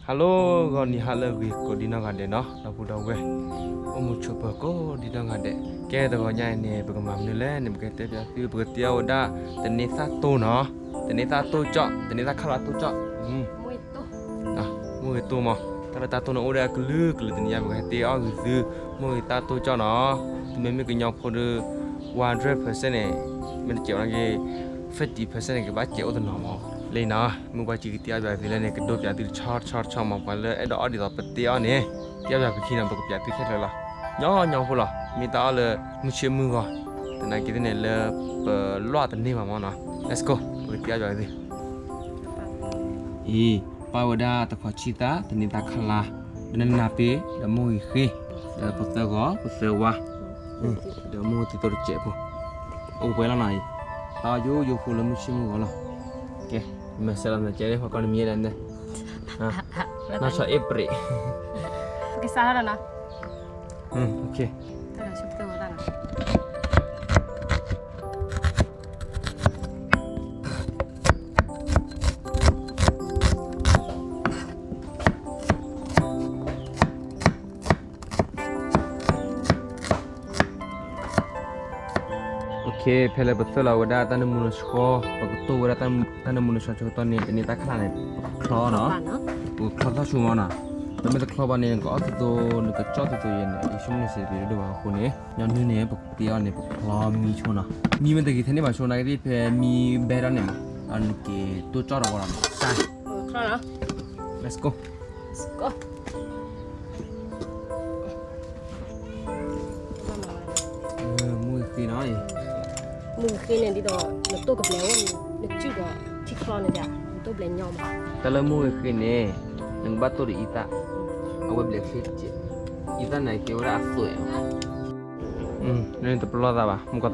Hello ဂီၤနံၤဟါလၢအဂ့ၤကိးဒံနီၢ်ဂၤဒဲးနီၤ ဒီပုၢ်ဒီဝဲၢ် အိၣ်မူဆိးပၢၤကိးဒံနီၢ်ဂၤဒဲး, ကဲတဂီၤညါအံၤန့ၣ် ပကမၤမနုၤလဲၣ်န့ၣ် ပကတဲပၠးသု ပကတဲအီၤဝဲဒၣ် တန့ၤသၣ်တိၢ်နီၤ, တန့ၤသၣ်တိၢ်ကၠီၣ် တန့ၤသၣ်ခါလီၤတိၢ်ကၠီၣ် မိၢ်ဂ့ၤတိၢ်မး, တၢ်လၢတၢ်တိၢ်န့ၣ်အိၣ်ဒီးအကလုာ်ကလုာ် တနံၤညါပကဟဲတဲအီၣ်ဂ့ၤသု မိၢ်ဂ့ၤသၣ်တိၢ်ကၠီၣ်နီၤ, သုမ့မ့ၢ်ကညီဖိဒီး one hundred percent န့ၣ် မ့ၢ်တစဲးဝဲနာ်က့ fifty percent န့ၣ် ကဘၣ်စဲးအိၣ်တနီၤမး, လၢနီၤ မုၢ်ပှၢ်ကံကတံၢ်အီၣ်ပၠးသုလၢန့ၣ် ကဒိပၠးသုတဆီတဆီတဆီမး ပှၤလၢအဲၣ်ဒိးအီၣ်ဒ်သိးပတဲအီၣ်န့ၣ် ကံၢ်အီၣ်ပၠးပခံနီၤ ပကပၠးသုခဲလၢာ်လီၤ, ညီညီဖိလီၤ, မ့ၢ်တၢ်အီၣ်လၢ မုၢ်ဆ့ၣ်မုၢ်ဂီၤ, သနာ်က့သ့ၣ်န့ၣ်လၢ ပလွၢ်တန့ၢ်ဘၣ်မးနီၤ, let's go ပကတံၢ်အီၣ်ပၠးသု အံၤ ပာ်ဝဲဒၣ်တခီဆံသၣ် တန့ၤသၣ်ခါလါ ဒီးနနၢ်ပ့ၤ ဒီးမိၢ်ဂ့ၤဃ့ ဒီးပသၢဂီၤ ပသၢဝါ ဒီးမိၢ်သံသိတစဲးဖိ အိၣ်ပှဲၤလီၤနီၤအံၤ တၢ်အီၣ်ယိယိဖိလၢမုၢ်ဆ့ၣ်မုၢ်ဂီၤလီၤ, ကဲ မၤစၢၤလီၤနကဲ ပှၤကီၢ်နမံၤဒၣ်နဲ နီၢ်ဆီအ့ၣ်ပြ့း ပကစးထီၣ်နီၤ ဖဲလၢပသၢလီၤဝဲဒၣ်တၢ်နၢမူနဆှီ ပကတိၢ်ဝဲဒၣ်တၢ်နၢမူနဆှီဆၢကတီၢ်န့ၣ် တန့ၤသၣ်ခါလါန့ၣ် ပကချီနီၤ, ပကချီထီၣ်ဆူမးနီၤ, ပမ့ၢ်တချီဘၣ်န့ၣ် နကအီၣ်သသိး နကကၠီၣ်သသိးယဲန့ၣ် ယဆိကမိၣ်န့ၣ်စံးတပ့ၤဒိၣ်ဘၣ်အဃိန့ၣ် ညီနုၢ်န့ၣ် ပကတ့အီၤန့ၣ် ပကချီမံဆိနီၤ, မံမ့ၢ်တဂ့ၤထဲန့ၣ်ဘၣ်ဆိ နာ်က့သ့ၣ်ဖဲမံဘဲဒၣ်န့ၣ်မး နက့ၤတိၢ်ကၠီၣ်ဒီးဝဲလီၤမး let's go မုၢ်ဂ့ၤဃ့နီၤအံၤ, မုၢ်ဂ့ၤဃ့န့ၣ် ဒ်သိးနတိၢ်ကဘျဲးအိၣ်န့ၣ် နစုၣ်ဒီးထံချီန့ၣ် နတိၢ်ဘျဲးညီမး, တၢ်လၢမုၢ်ဂ့ၤဃ့န့ၣ် နကဘၣ်တိၢ်ဒီးအံသၣ်, အဝဲဘျဲးချ့တက့ၢ်, အံသၣ်န့ၣ်ကဲဝဲဒၣ်အသွဲးမး, နတပလီၢ်သးဘၣ်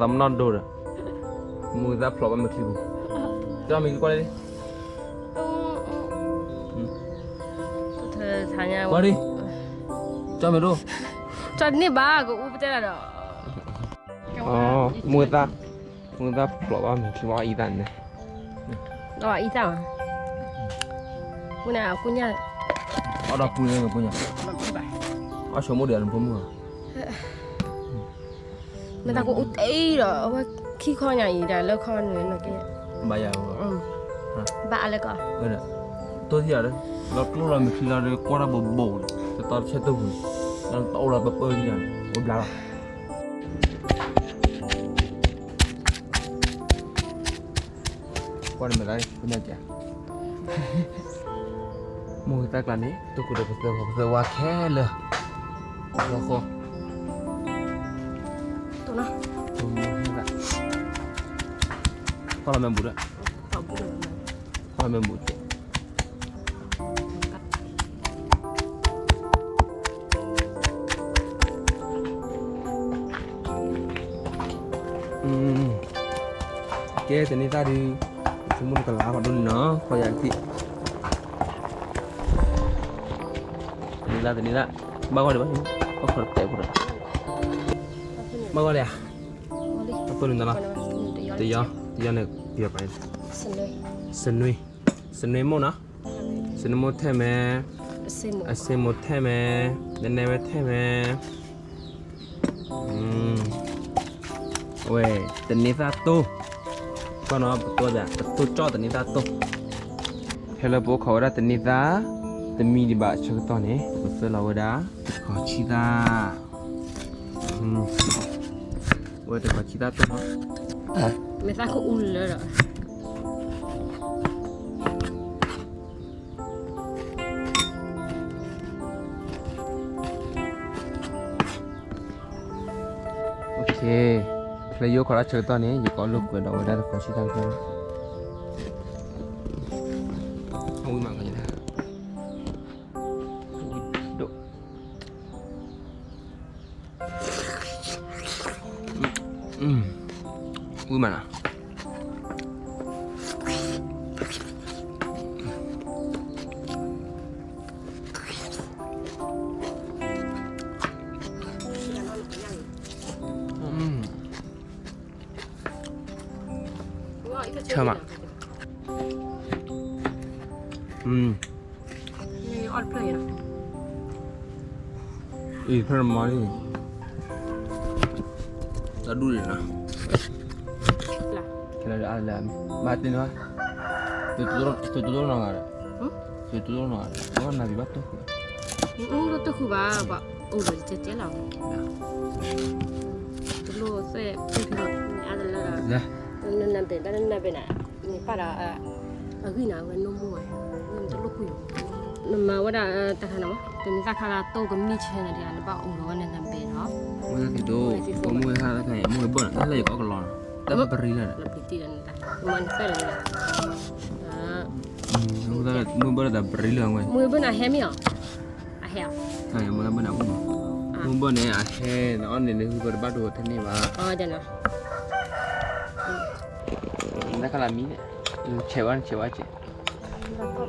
မုၢ်ကီးသးမနီၣ်ဒိၣ်ဒီး, မုၢ်ဂ့ၤသၣ်ဖျိးဘၣ်မ့ၢ်ချံပူၤ, ကၠီမ့ၢ်ကွၢ်လၢ ကွၢ်ဒံ, ကၠီမ့ၢ်ဒိၣ်, ကၠီန့ၢ်ဘၣ် ကအိၣ်ပတဲဒၣ်ဒီး, မုၢ်သၣ်, မုၢ်သၣ်ဖျိးဘၣ်မ့ၢ်ချံဘၣ်အံသၣ်န့ၣ်, အံသၣ်, မုၢ်န့ၣ်အကူညၣ်, အီၣ်ဒီးပူၤန့ၣ်ကကူညၣ်, အီၣ်ဆိမိၣ်ဒီးနဖိမုၣ်ဧါ မ့ၢ်တၢ်ကအိၣ်တ့ၢ်ဒီး အဝဲခံခီညါအံၤ တၢ်လၢခီနုာ်နီၢ်က့, ဘၣ်ယၤ, ဘၣ်အါလၢကီး, တိၢ်ထံၣ်ယၤ, လီၤကျိလီၤမ့ၢ်ချံလီၤဒီး ကွၢ်တၢ်ဘိးဘိးန့ၣ် တတီတဆဲးတိၢ်ပူၤန့ၣ်, တၢ်အိၣ်လီၤပပၢၢ်ထံၣ်ယၤန့ၣ် အိၣ်ဘျါလီၤ. ကွၢ်နမဲာ်သၣ်ကညၣ်ကဲ, မိၢ်ဂ့ၤသၣ်ကျါန့ၣ် တိၢ်ခိၣ်ဒီးပသၢဂီၤပသၢဝါခဲလၢာ်, လီၤဃီ, ကွၢ်လီၤမဲာ်ဘူးဒီး, ကွၢ်လီၤမဲာ်ဘူးကဲ ကဲ တန့ၢ်သၣ်ဒုး, ဆိကမိၣ်တကလးဃီဒိၣ်န့ၣ်နီၤ ခီယၤကသံၣ်, တန့ၢ်သၣ် တန့ၢ်သၣ်, ဘၣ်ဂီၢ်ဒံးဘၣ်, ဘၣ်ဂီၢ်ဒံးဧါ, တယီ, တယီန့ၣ် ပယီၤပာ်န့ၣ်, စနွ့, စနွ့မိၢ်နီၤ, စနွ့မိၢ်ထဲမဲ, အစ့မိၢ်ထဲမဲ, နနဲဝဲထဲမဲ ဝဲ, တန့ၢ်သၣ်တိၢ်, ကွၢ်နီၤ ပတိၢ်ဒၣ် ပတိၢ်ကၠီၣ်တန့ၢ်သၣ်တိၢ်, ဖဲလၢပအိၣ်ခိးဝဲဒၣ်တန့ၢ်သၣ်, တမံဒံးဘၣ်ဆၢကတီၢ်န့ၣ် ပကသၢလီၤဝဲဒၣ် တခီဆံသၣ်, ဝဲတခီဆံသၣ်တိၢ်နီၤ, မ့ၢ်သၣ်ခိၣ်အူလၢဒီး ဖဲယအိၣ်ခိးတၢ်ဆၢကတီၢ်န့ၣ် ယကအိၣ်လိာ်ကွဲဒီးဝဲဒၣ်တခီဆံသၣ်ကတီၢ်လီၤ, အဝံၤမးကန့ၣ်, ဒိၣ် ဝံၤမးနီၤ, ဆၢမး, အီၣ်တဖျၢၣ်အံၤနီၤ, အံၤဖျၢၣ်မၤလံ, တၢ်ဒူၣ်န့ၣ်နီၤ, မၤတ့ၢ်နီၤ, သုတဒိၣ်နီၤဂၤဒီး, သုတဒိၣ်နီၤဂၤဒီး ဘၣ်နၤဘံၤဘၣ်တိၢ်ဃုာ်, တတိၢ်ဃုာ်ဘၣ်, ပှၤအိၣ်ဒီးကဲကဲလီၤ, တလိၣ်သဲၣ်ဖုၣ်ဖုၣ်လီၤ, အါတလၢဒီး, နနဘဲၣ်ဘၣ်နနဘဲၣ်နၤ, နပၢ်ဒီး အဂံၢ်န့ၣ် အဝဲနိၣ်မိၢ်ဝဲ, နတလိၣ်ကွံာ်, နမၤဝဲဒၣ်တၢ်ခါန့ၣ်, တနံၤသၣ်ခါလၢတိၢ်ကမံၣ်ဆဲန့ၣ်ဒီး နဘၣ်အိၣ်ဒီးဝဲနနဘဲၣ်နီၤ, မ့ၢ်သ့ၣ်ဒိၣ်, မ့ၢ်သ့ၣ်ခါတခါအံၤ မ့ၢ်ဝဲဘၢၣ်န့ၣ် တၢ်လၢယကီၢ်ကလီၤန့ၣ်, တၢ်ပရံလၢန့ၣ်, မ့ၢ်ဘၢၣ်တၢ်ပရံလၢဝဲ, မ့ၢ်ဘၢၣ်န့ၣ်အဟဲမ့ၢ်အီၤ, အဟဲအီၤ, မ့ၢ်ဘၢၣ်န့ၣ်အအိၣ်မး, မ့ၢ်ဘၢၣ်န့ၣ်အဟဲန့ၣ် အီၣ်န့ၣ်န့ၣ် ဟုဘၢၣ်တဘၣ်ဒိထဲန့ၣ်ဘၣ်, တၢ်ခါလၢမံၤန့ၣ်, ဆဲးဝဲန့ၣ် ဆဲးဝဲကဲး, ဆဲးဝဲ,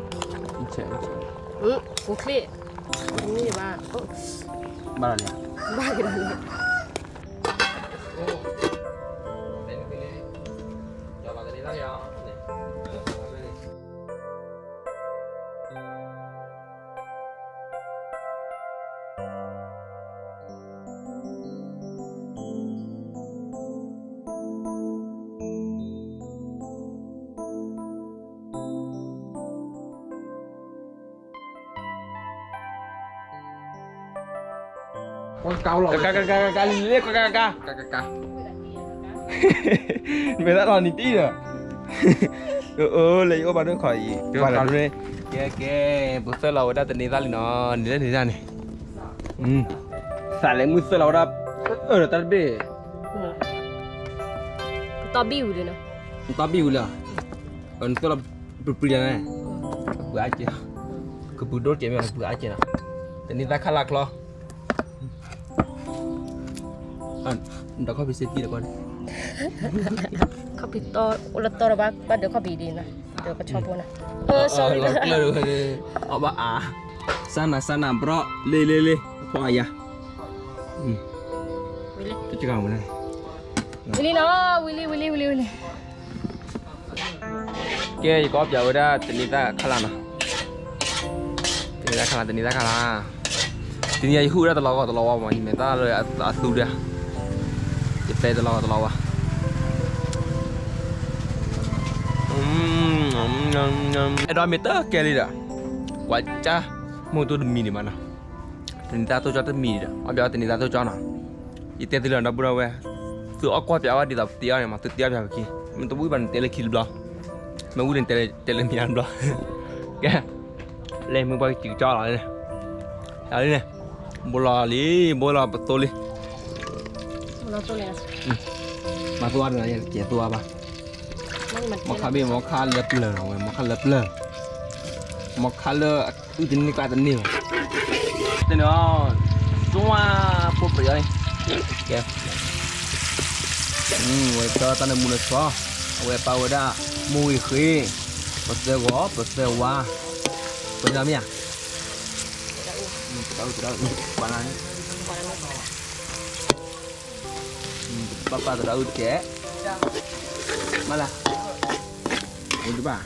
အိၣ်ချ့, မံၤဘၣ်, ဘၣ်လီၤလံ, ဘၣ်က့ၤလီၤလံ. ကကကကကကလံၤလံ ကကကက, မ့ၢ်တၢ်လီၤနံၤတံၢ်ဒီး, အၢ လၢယအိၣ်ဘၣ်ဒိၣ်ခီအံၤ, ကဲကဲ, ပသၢလီၤဝဲဒၣ်တန့ၤသၣ်လံနီၤ, န့ၣ်လၢန့ၣ်တၢ်န့ၣ်, သးလဲၤမုၢ်သၢလီၤဝဲဒၣ်, အၢ ဒီးတၢ်တဘ့ၣ်, တီဘံၣ်ဝံၤလံနီၤ, တီဘံၣ်ဝံၤလံ, နသၢလီၤပျံၤပျံၤလီၤန့ၣ်, ကပှ့ၤအါကဲး, ကပှ့ၤဒိၣ်ကဲးမ့ၢ်ကပှ့ၤအါကဲးနီၤ, တန့ၤသၣ်ခါလၢကျီ ဒီးခီၣ်ဖံးစ့ကံဒီးကွၢ်န့ၣ်, ခီၣ်ဖံးတီအိၣ်လၢတီဒီးဘၣ် ဘၣ်ဒၢးခီၣ်ဖံးဒ်နီၤ, ဒီးကဆီဖိနီၤ, လီၤကျၢၢ်ဒီး, အီၣ်ဘၣ်အါ, စၢ်နၤစၢ်နၤဘြီၣ် လ့လ့လ့, ဖီအယၤ, တကမနၤ, ဝံၤလံနီၤ, ဝံၤလံ ဝံၤလံ ဝံၤလံ ဝံၤလံ. ကဲ ယကအီၣ်ပၠးဝဲဒၣ်တနံၤသၣ်ခါလၢ်နီၤ, တနံၤသၣ်ခါလၢ် တနံၤသၣ်ခါလၢ်, တနံၤအံၤယဟုၣ်ဝဲဒၣ်တလီၤဂီၤတလီၤဝါမး ယမဲာ်သၣ်လၢအသူဒၣ်, ယပဲတလီၤဂီၤတလီၤဝါ, အဲၣ်ဒိးမ့ၢ်တကဲလံဒီး, ကွၢ်ကၠၢ်, မိၢ်တိၢ်တမံၤဒံးမးနီၤ, တနံၤသၣ်သိၣ်ကၠီတမံၤဒံးဒီး အီၣ်ပၠးဝဲတနံၤသၣ်သိၣ်ကၠီနီၤ, ယတဲသုလၢဒီပုၢ်ဒီဝဲၢ်, သုအီၣ်ကွၢ်ပၠးဝဲဒ်သိးပတ့အီၣ်န့ၣ်မး သုတ့အီၣ်ပၠးပခံ, မ့ၢ်တဝံၣ်ဘၣ်န့ၣ်တဲလၢခံတဘျီ, မ့ၢ်ဝံၣ်န့ၣ်တဲလၢမံၤတဘျီ, ကဲ, လဲၤမုၢ်ပှၢ်ကံကၠီလီၤလံ, လီၤလံန့ၣ်, ဘိလီၤလံ, ဘိလီၤပသိလံ, မၤသိအါတဂၤ ယကဲသိအါဘၣ်, မီခါဘ့ၣ် မီခါလၢပျၢၤနီၤဝဲ မီခါလၢပျၢၤ, မီခါလၢ အုၣ်တန့ၢ်ကျါတန့ၢ်ဘၣ်, တန့ၢ်အီၤ, စွါ, ပိၢ်ပြံၤအီၤ, ကဲ, ဝဲတၢ်တၢ်န့ၣ်မူလၢဆီ, အဝဲပာ်ဝဲဒၣ်, မိၢ်ဂ့ၤဃ့, ပသၢဂီၤ ပသၢဝါ, ပသၢမ့ၢ်ဧါ, ပှၤနၤန့ၣ် ပၢ်ပၢ်သရၣ်အုၣ်တကဲ, မၤလၢ, အိၣ်တဘၣ်,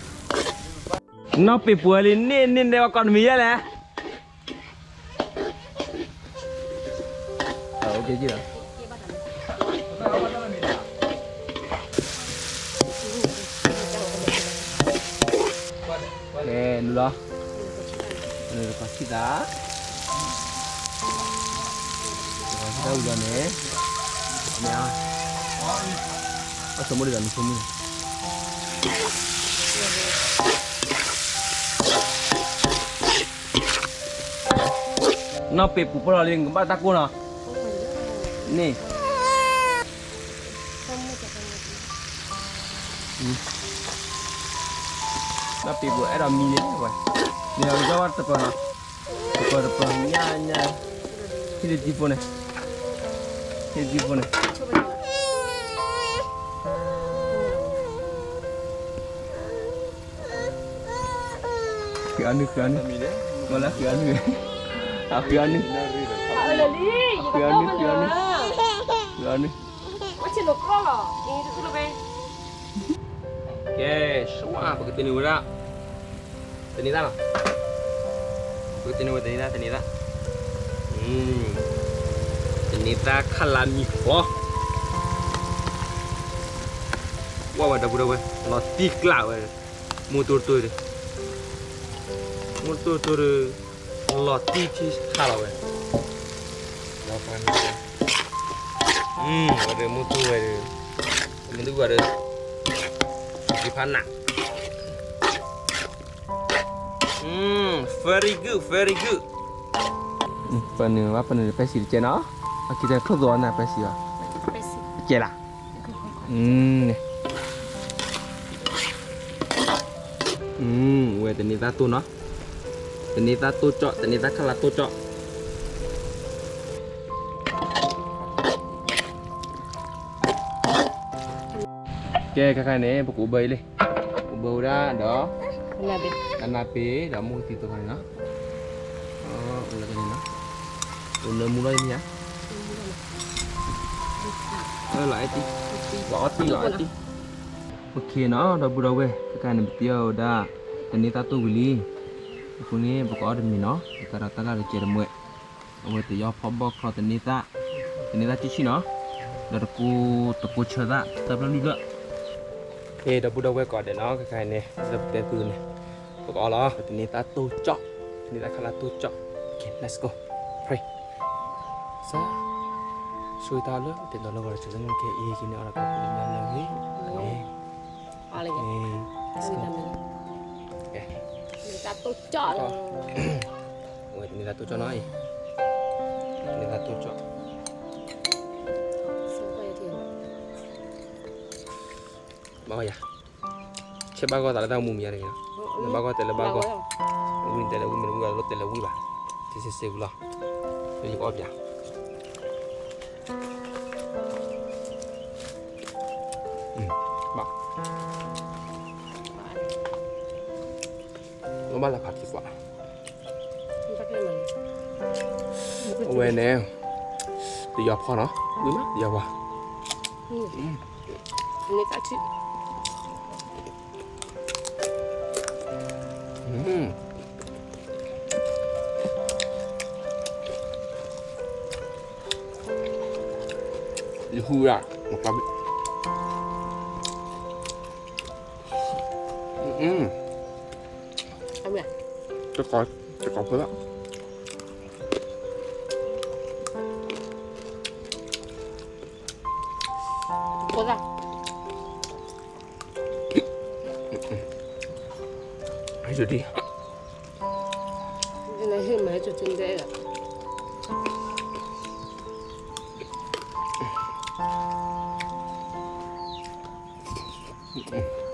နီၢ်ပ့ၤပှဲၤလံန့ၣ်န့ၣ်န့ၣ် ပှၤကိးနမံၤယဲလဲၣ်, ကဲနုာ်လီၤ, နုာ်လီၤခီၣ်ဆံၣ်သး, ခီၣ်ဆံၣ်သးဝံၤလီၤန့ၣ်, မ့ၢ်ဧါ, အဆိကမိၣ်ဒ်သိးနဆိကမိၣ်, နီၢ်ပ့ၤပူၤဖီလီၤလံ နကဘၣ်တၢ်ကိၢ်နီၤ, န့ၣ် နီၢ်ပ့ၤပူၤအဲၣ်ဒိးမံန့ၣ်, မ့ၢ်အကစၢ်ဝဲတပၢၤနီၤ, တပၢၤတပၢၤ ညါညါ, ဟံၣ်တဒံဖိန့ၣ်, ဟံၣ်တဒံဖိန့ၣ်, ဃ့အီနုၢ် ဃ့အီနုၢ်, မ့ၢ်လၢဃ့အီနုၢ်, အဃ့အီနုၢ်, ဃ့အီနုၢ် ဃ့အီနုၢ်, ဃ့အီနုၢ်, ကဲ, ပကတနံၤဝဲဒၣ်, တနံၤသၣ်လီၤ, ပကတန့ၢ်ဝဲတန့ၢ်သၣ် တန့ၢ်သၣ်, တန့ၢ်သၣ်ခါလၢမံၤဃီ, ဝဲဝဲဒီပုၢ်ဒီဝဲၢ် လီၤတံၢ်ကျးဝဲ, မိၢ်တိၢ်တိၢ်ဒီး, မိၢ်တိၢ်တိၢ်ဒီး, လီၤတံၢ်ထံၣ်ခါလီၤဝဲ, ဝဲဒီးမိၢ်တိၢ်ဝဲဒီး, မ့ၢ်တဂၤဒီး, ကဖးနး very good, very good. ပနုာ်ဘၣ် ပနုာ်ဒီးပဲစံးတကဲနီၤ, အက့ၤတဲခိၣ်သိးအီၤနၤပဲစံးဘၣ်, တကဲလၢ်, ဝဲတန့ၢ်သၣ်တိၢ်နီၤ, တန့ၢ်သၣ်တိၢ်ကၠီၣ် တန့ၢ်သၣ်ခါလၢတိၢ်ကၠီၣ် ကဲ ခဲခါန့ၣ် ပကအိၣ်ဘၢအံၤလံ, အိၣ်ဘၢဝဲဒၣ်ဒီး, နၢ်ပ့ၤဒီးမုၢ်ကသံသိခါန့ၣ်နီၤ, အိၣ်လၢကန့ၣ်နီၤ, အိၣ်နၢမူလီၤယမံၤဧါ, လီၤအဲၣ်တံၢ်, လီၤအီၣ်တံၢ် လီၤအီၣ်တံၢ်, အိၣ်ခ့နီၤ ဒီပုၢ်ဒီဝဲၢ် ခဲခါန့ၣ် ပတ့အီၣ်ဝဲဒၣ် တန့ၢ်သၣ်တိၢ်ဝံၤလံ, အဃိန့ၣ် ပကအီၣ်တမံၤနီၤ, ပသးဒီးတၢ်လၢ်တကဲတမှဲ အဝဲတယီဖီဘီၣ်ချီတန့ၢ်သၣ်, တန့ၢ်သၣ်ကၠံၣ်ဆံၣ်နီၤ, ဒီးတကိး, တကိးဆၢသၣ် သၢဖျၢၣ်လွံၢ်ဖျၢၣ်, ဒီပုၢ်ဒီဝဲၢ်ကိးဂၤဒဲးနီၤ, ခဲခါအံၤန့ၣ် လၢပတဲသုန့ၣ်, ပကအီၣ်လီၤ တန့ၢ်သၣ်တိၢ်ကၠီၣ်, တန့ၢ်သၣ်ခါလၢတိၢ်ကၠီၣ်, Okay, let's go, pray, ကစၢ်, ဆိၣ်ဂ့ၤတၢ်လၢ တနီၤလၢဂီၤတစၢၤလၢနကဲအံၤ ဟံးန့ၢ်အီၣ်ဒီးကီၢ်ပူၤလၢညါလၢအဂ့ၤ, အၤမ့ၣ်. အီၣ်လၢယဲ, တၢ်တိၢ်ကၠီၣ်လီၤ, ဝဲတန့ၢ်သၣ်တိၢ်ကၠီၣ်နီၤအံၤ, တန့ၢ်သၣ်တိၢ်ကၠီၣ်, ဘၣ်ဂီၢ်ယၤ, ဆဲးဘၣ်ဂီၢ်သးလၢတၢ်မူမံၤယါတဂ့ၤနီၤ, ဘၣ်ဂီၢ်တဲလၢဘၣ်ဂီၢ်, ဝံၤတဲလၢဝံၤမ့ၢ်တဝံၤဘၣ်လၢတဲလၢဝံၤဘၣ်, တစဲးစဲးဝံၤလီၤ, လၢယကအီၣ်ပၠး ဘၣ်, လီၤဘၣ်လၢဖးထံကွၢ်, အဝဲန့ၣ်, တယီဖီနီၤ, ဝံၤမး တယီဖီ, န့ၣ်တၢ်ထံၣ် ယဟူရၣ်, တကိး, တကိးဖိလီၤ, ဖိလီၤ ယဒံ, ယဟ့ၣ်မၤဟဲစိၤစိၤဒဲးလီၤ, ဘီကျီ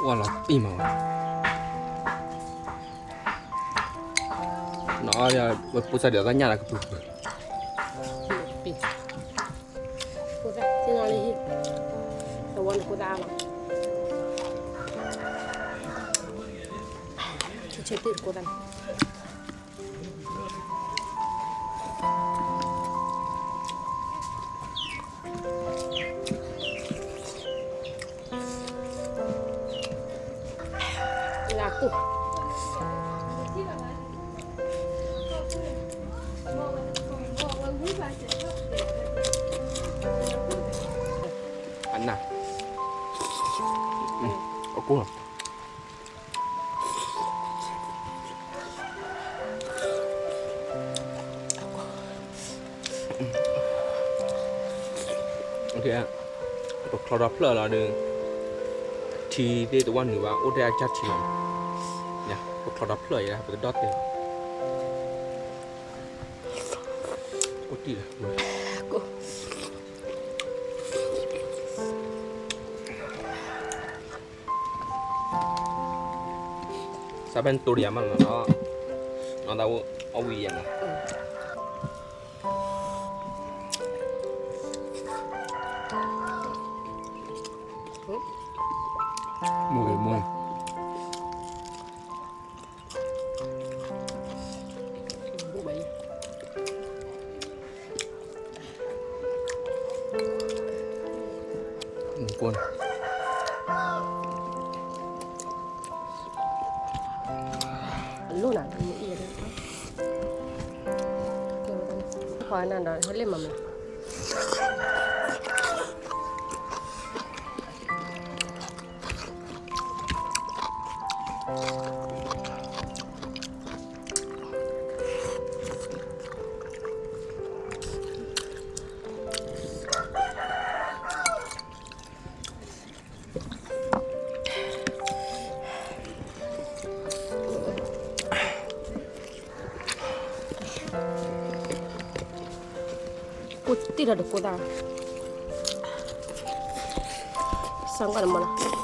ဝံၤမး ဝဲလီၤတံၢ်မးဝဲ, နအီၣ်ဒီး ဝဲပိစၢ်ဒီးသ့ၣ်ညါလၢကပူၤပူၤ, ကိသၣ်သ့ၣ်ညါလၢဟံၣ်, သဝီန့ၣ်ကိသၣ်အါမး, ဆၢဆၢတ့ၢ်တကိသၣ်န့ၣ် လၢကိၢ်, အနၢ်, အကိၢ်လီၤ. ပချီထီၣ်ဖျၢၣ်လီၤဒီး ထံသ့ၣ်တဝၢ်နုာ်ဘၣ် အိၣ်ထဲအကၢ်ထံလီၤ. ပချီထီၣ်ဖျၢၣ်အံၤ ပတဒီၣ်တဲာ်လီၤ. အိၣ်တံၢ်လီၤ. စးဘၣ်နတိၢ်တယၤမးနီၤ, နီၢ်သးအိၣ်အီၣ်ဝံၤယၤနီၤ. မိၢ်ဂ့ၤမိၢ်ဂ့ၤ. လိၣ်နၤ, ဟီနၤဒီး ဟဲလ့ၣ်မးမး. ကိၣ်တံၢ်ဒီးတကိၢ်သၣ်, စၢ်ကွၢ်နမနီၤ.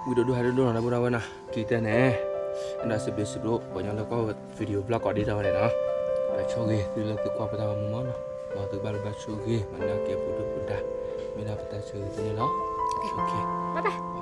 ဝံၤဒိၣ်ဒိၣ်ဟဲဒိၣ်ဒိၣ်နီၤ ဒီပုၢ်ဒီဝဲၢ်နီၤ, ကံတဲန့ၣ်, အဲၣ်ဒိးစံးဘျုးစံးဖှိၣ် ပှၤကညီလၢကွၢ်ဝဲ video ဘျီၣ်ကိးဒံးထီၣ်ဝဲန့ၣ်နီၤ, ဒီးဆိၣ်ဂ့ၤသုလၢသုကွၢ်ပတၢ်ဂီၤမူမးနီၤ, မ်သုကဘၣ်ဘျုးဘၣ်ဆိၣ်ဂ့ၤ မၤန့ၢ်က့ၤပူၤဒုၣ်ပူၤဒါ, မ့ၢ်ဒၣ်ပတၢ်ဆိၣ်ဂ့ၤသုန့ၣ်လီၤ. ဘၣ်ဘၣ်.